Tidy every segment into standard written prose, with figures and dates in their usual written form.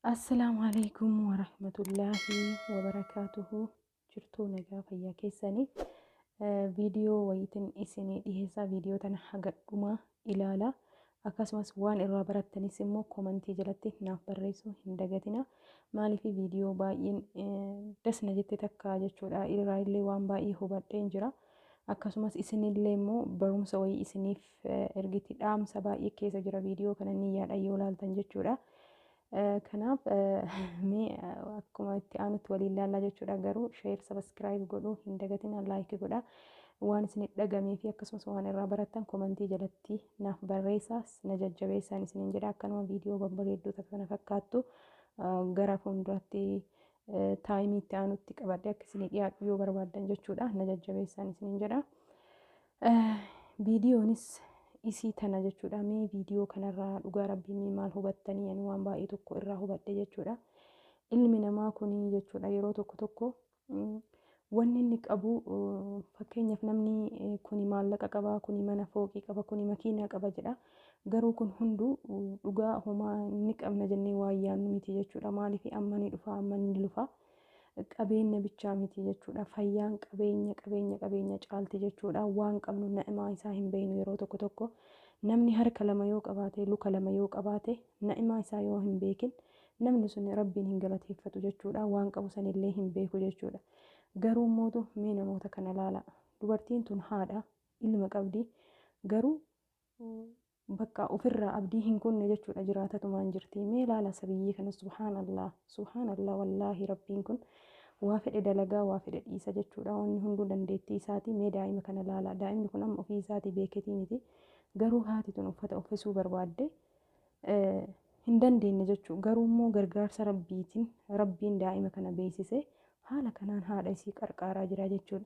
Assalaamu alaikum warahmatullaahi wabarakaatuhu. Jirtuu, nagaa fayyaa keessanii? Viidiyoo wayiitiin isinii dhiheessaa. Viidiyoo tana haga dhumaa ilaala. Akkasumas waan irraa barattanis immoo komantii jalatti naaf barreessuu hin dagatina. Maaliif, viidiyoo baay'een dasna jette takka jechuudha. Irraa illee waan baay'ee hubadheen jira. Akkasumas isinillee immoo barumsa wayii isiniif ergiti. Dhaamsa baay'ee keessa jira viidiyoo kana niyyaadha yoo ilaaltan jechuudha. Kanaaf mee akkuma itti aanutti waliin ilaallaa jechuudha. Garuu share, subscribe godhuu hin dagatina, like godhaa. Waan isinit dhagamee fi akkasumas waan irraa barattan komantii jalatti naaf barreessaas, na jajjabeessaan isiniin jedha. Akkanuma viidiyoo babbareedduu kana fakkaattu gara fuulduraatti time itti aanutti qabadhee akka isinii dhiyaadhu yoo barbaaddan jechuudha. Na jajjabeessaan isiniin jedha. Viidiyoonis isii tana jechuudha. Mee viidiyoo kanarraa dhugaa Rabbii mee maal hubattanii? Ani waan baay'ee tokko irraa hubadhe jechuudha. Ilmi namaa kuni jechuudha, yeroo tokko tokko wanni inni qabu, fakkeenyaaf namni kuni maallaqa qaba, kuni mana fooqii qaba, kuni makiinaa qaba jedha. Garuu kun hunduu dhugaa homaa inni qabna jennee waan yaannu miti jechuudha. Maaliif, amma ni dhufa, amma ni lufa. Qabeenya bichaa miti jechuudha. Fayyaan qabeenya qabeenya qabeenya caalti jechuudha. Waan qabnu na'imaa isaa hin beeknu yeroo tokko tokko. Namni harka lama yoo qabaate, luka lama yoo qabaate, na'imaa isaa yoo hin beekin, namni sun Rabbiin hin galateeffatu jechuudha. Waan qabu sanillee hin beeku jechuudha. Garuu mootu mee namoota kana laala. Dubartiin tun haadha, ilma qabdi. Garuu bakka ofirraa abdii hin kunne jechuudha, jiraatatumaan jirti. Mee laala sabiyyii kana, subhaanallah, subhaanallah. Wallaahi Rabbiin kun waa fedhe dalagaa, waa fedhe dhiisa jechuudha. Wanni hunduu dandeettii isaati. Mee daa'ima kana laala. Daa'imni kun amma ofii isaatii beeketii miti. Garuu haati tun uffata uffisuu barbaadde hin dandeenye jechuudha. Garuu immoo gargaarsa Rabbiitiin Rabbiin daa'ima kana beeksise, haala kanaan haadha isii qarqaaraa jira jechuudha.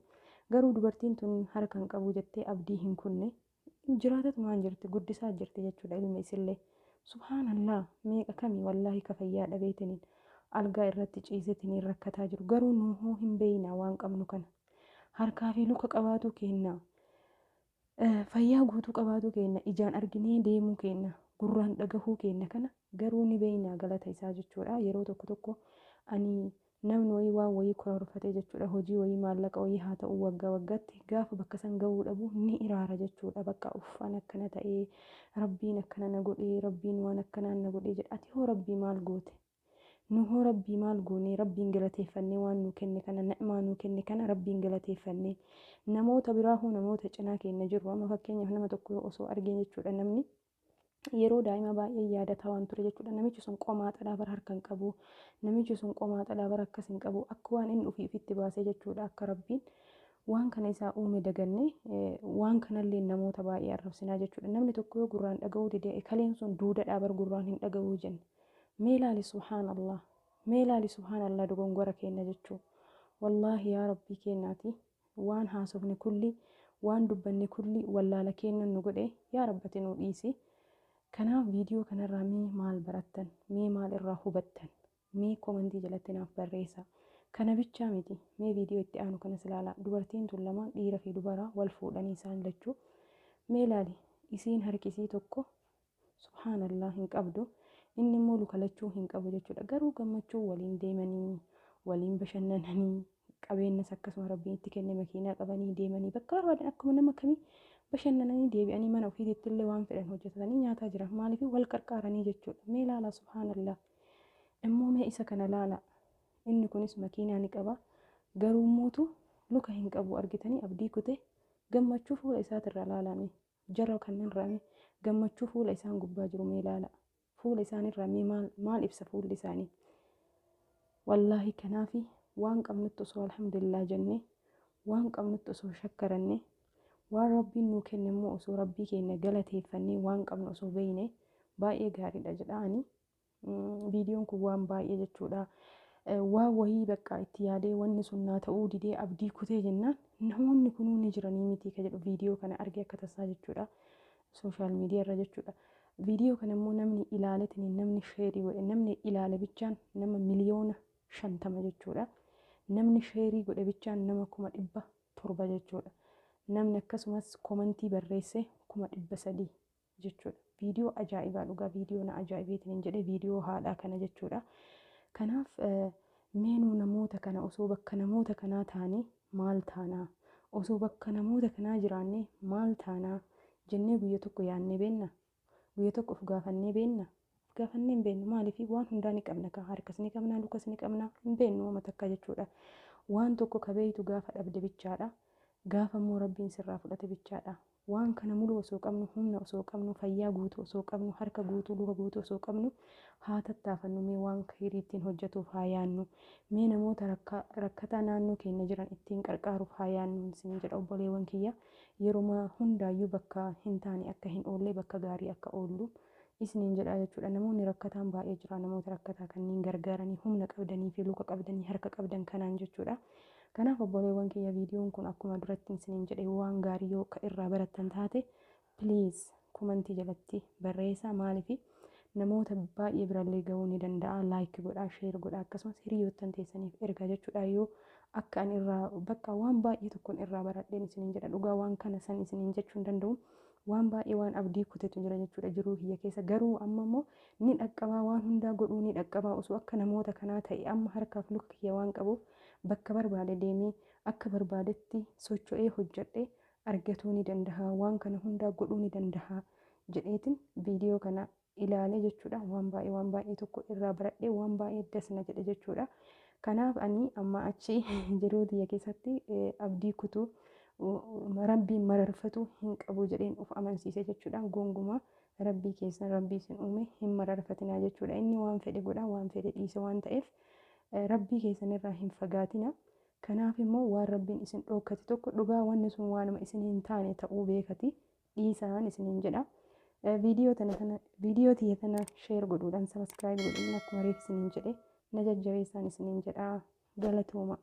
Garuu dubartiin tun harka hin qabu jettee abdii hin kunne, jiraatatumaan jirti, guddisaa jirti jechuudha ilma isillee. Subhaanallah, meeqa kami wallaahi ka fayyaa dhabeetiniin algaa irratti ciisetiniin rakkataa jiru. Garuu nuuhoo hin beeyna waan qabnu kana. Harkaa fi luka qabaatu kenna. Fayyaa guutuu qabaatu kenna. Ijaan arginee deemuu kenna. Gurraan dhagahuu kenna kana garuu ni beeyna galata isaa jechuudha. Yeroo tokko tokko ani namni wayii waan wayii karoorfatee jechuudha, hojii wayii, maallaqa wayii haa ta'u, waggaa waggaatti gaafa bakka san gahuu dhabu ni iraara jechuudha. Bakka uffaan akkana ta'ee, Rabbiin akkana na godhee, Rabbiin waan akkanaan na godhee jedha. Ati hoo Rabbii maal goote? Nu hoo Rabbii maal goonee? Rabbiin galateeffannee, waan nu kenne kana, na'imaa nu kenne kana Rabbiin galateeffannee, namoota biraa hoo, namoota cinaa keenya jirru, amma fakkeenyaaf nama tokko osoo argee jechuudha, namni yeroo daa'ima baay'ee yaadataa waan ture jechuudha. Namichi sun qomaa bara harka hin qabu. Namichi sun qomaa bara akkas hin qabu. Akka waan inni ofii ofitti baasee jechuudha. Akka Rabbiin waan kana isaa uume daganne, waan kanallee namoota baay'ee arrabsinaa jechuudha. Namni tokko yoo gurraan dhaga'uu dide, kaleen sun duudadhaa bar, gurraan hin dhaga'uu jenne. Mee ilaali, subhaanallah. Mee ilaali, subhaanallah, dogongora keenya jechuudha. Wallaahi yaa Rabbii keenyaati, waan haasofne kulli, waan dubbanne kulli wallaala keenya nu godhe. Yaa Rabbati nu dhiisi. Kanaaf viidiyoo kanarraa mee maal barattan? Mee maal irraa hubattan? Mee komantii jalatti naaf barreessaa. Kana bichaa miti. Mee viidiyoo itti aanu kanas ilaalaa. Dubartiin tun lamaan, dhiira fi dubara, wal fuudhanii isaan lachuu. Mee ilaali. Isiin harkisii tokko, subhaanallah, hin qabdu. Inni immoo luka lachuu hin qabu jechuudha. Garuu gammachuu waliin deemanii, waliin bashannananii, qabeenyas akkasuma Rabbiin itti kenne, makiinaa qabanii deemanii bakka barbaadan akkuma nama kamii bashannananii deebi'anii mana ofiitti illee waan fedhan hojjetatanii nyaataa jiran. Maaliif, wal qarqaaranii jechuudha. Mee ilaala, subhaanallah. Immoo mee isa kana laala. Inni kunis makiinaa ni qaba. Garuu mootu luka hin qabu. Argitanii, abdii kute. Gammachuu fuula isaatirraa laalame. Jara kanneen gammachuu fuula isaan gubbaa jiru mee ilaala. Fuula isaaniirraa mee maal maal ibsa fuulli isaanii? Wallaahi kanaafi waan qabnutti osoo alhamdulillah jennee, waan qabnutti osoo shakkaranne, waan Rabbiin nuu kenne immoo osoo Rabbii keenya galateeffannee, waan qabnu osoo beeyne baay'ee gaariidha jedha ani. Viidiyoon kun waan baay'ee jechuudha. Waan wayii bakka itti yaadee wanni sun naa ta'uu didee abdii kutee jennaan, namoonni kunuu ni jiranii miti ka jedhu viidiyoo kana argee akka tasaa jechuudha. Social media irra jechuudha. Viidiyoo kana immoo namni ilaaletiin, namni share godhe, namni ilaale bichaan nama 50,000,000 jechuudha. Namni share godhe bichaan nama 700,000 jechuudha. Namni akkasumas komantii barreesse 300,000 jechuudha. Viidiyoo ajaa'ibaa dhugaa, viidiyoo na ajaa'ibeetiin hin jedhe viidiyoo haadhaa kana jechuudha. Kanaaf meenuu namoota kana osoo bakka namoota kanaa taane maal taanaa? Osoo bakka namoota kanaa jiraanne maal taanaa? Jennee guyya tokko yaadnee beenna? Guyya tokko of gaafannee beenna? Of gaafannee hin beennu. Maaliif? Waan hundaa ni qabna kaa, harkas ni qabna, lukas ni qabna, hin beennu wama takka jechuudha. Waan tokko ka beeytu gaafa dhabde bichaadha. Gaafa immoo Rabbiin sirraa fudhate bichaadha. Waan kana mulu osoo qabnu, humna osoo qabnu, fayyaa guutuu osoo qabnu, harka guutuu, luka guutuu osoo qabnu, haa tattaafannu, mee waan khayrii ittiin hojjetuuf haa yaannu. Mee namoota rakkataa naannoo keenya jiran ittiin qarqaaruuf haa yaannu isin jedha obboleewwan kiyya. Yeroo hundaayyuu bakka hin taane akka hin oolle, bakka gaarii akka oollu isiniin jedha jechuudha. Namoonni rakkataan baay'ee jira. Namoota rakkataa kanneen gargaaranii humna qabdanii fi luka qabdanii harka qabdan kanaan jechuudha. Kanaaf obboleewwan kiyya, viidiyoon kun akkuma duratti isiniin jedhe waan gaarii yoo akka irraa barattan taate, please komantii jalatti barreessaa. Maaliif? Namoota baay'ee birallee gahuu ni danda'a. Like godhaa, share godhaa, akkasumas hiriyoottan teessaniif ergaa jechuudha. Yoo akka ani irraa bakka waan baay'ee tokkoon irraa baradheen isiniin jedha, dhugaa waan kana san isiniin jechuu hin danda'u. Waan baay'ee waan abdii kutetu jira jechuudha jiruu kiyya keessa. Garuu amma immoo ni dhaqqabaa, waan hundaa godhuu ni dhaqqabaa. Osoo akka namoota kanaa ta'e, amma harkaaf luka kiyya waan qabuuf bakka barbaade deemee akka barbaadetti socho'ee hojjedhee argatuu ni danda'a, waan kana hundaa godhuu ni danda'a jedheetiin viidiyoo kana ilaalee jechuudha. Waan baay'ee, waan baay'ee tokko irraa baradhee, waan baay'ee dasna jedhe jechuudha. Kanaaf ani amma achi jiruu kiyya keessatti abdii kutuu, Rabbiin mararfatu hin qabu jedheen of amansiise jechuudha. Gonkumaa Rabbii keessan, Rabbii isin uume hin mararfatinaa jechuudha. Inni waan fedhe godha, waan fedhe dhiise waan ta'eef Rabbii keessan irraa hin fagaatina. Kanaaf immoo waan Rabbiin isin dhokkate tokko, dhugaa wanni sun waanuma isin hin taane ta'uu beekati dhiisaan isiniin jedha. Viidiyoo tana, viidiyoo tiyya tana share godhuudhaan, subscribe godhuun, akkuma reef isiniin jedhe na jajjabeessaan isiniin jedha. Galatooma.